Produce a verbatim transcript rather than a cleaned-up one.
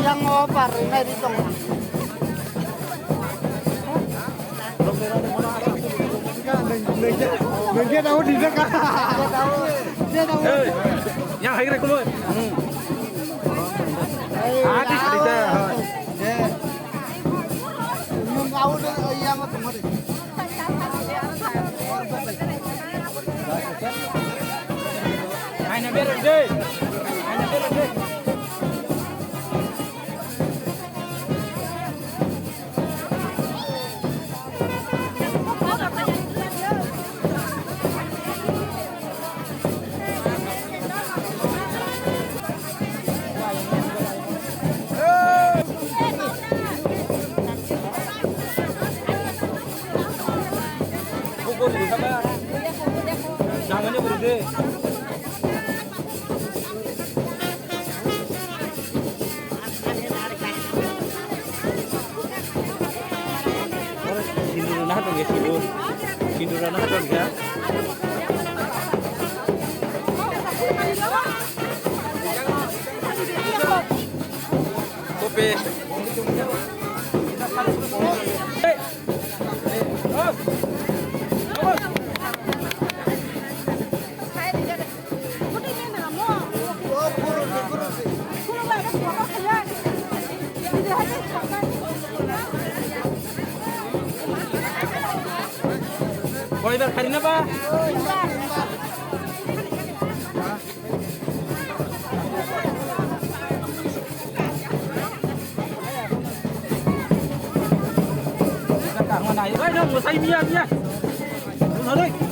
Yang oper ini di tengah. Nengke tahu di dekat. Dia tahu. Yang hai kira kumoi. Adi kiri dah. Nung tahu deh yang apa tadi. Aina bere deh. Aina bere deh. Sindur na hatong ya, sindur. Sindur na hatong ya. Kopi. Koi bar khari na ba? Bai dong, bosai miya, miya. Dong, dong.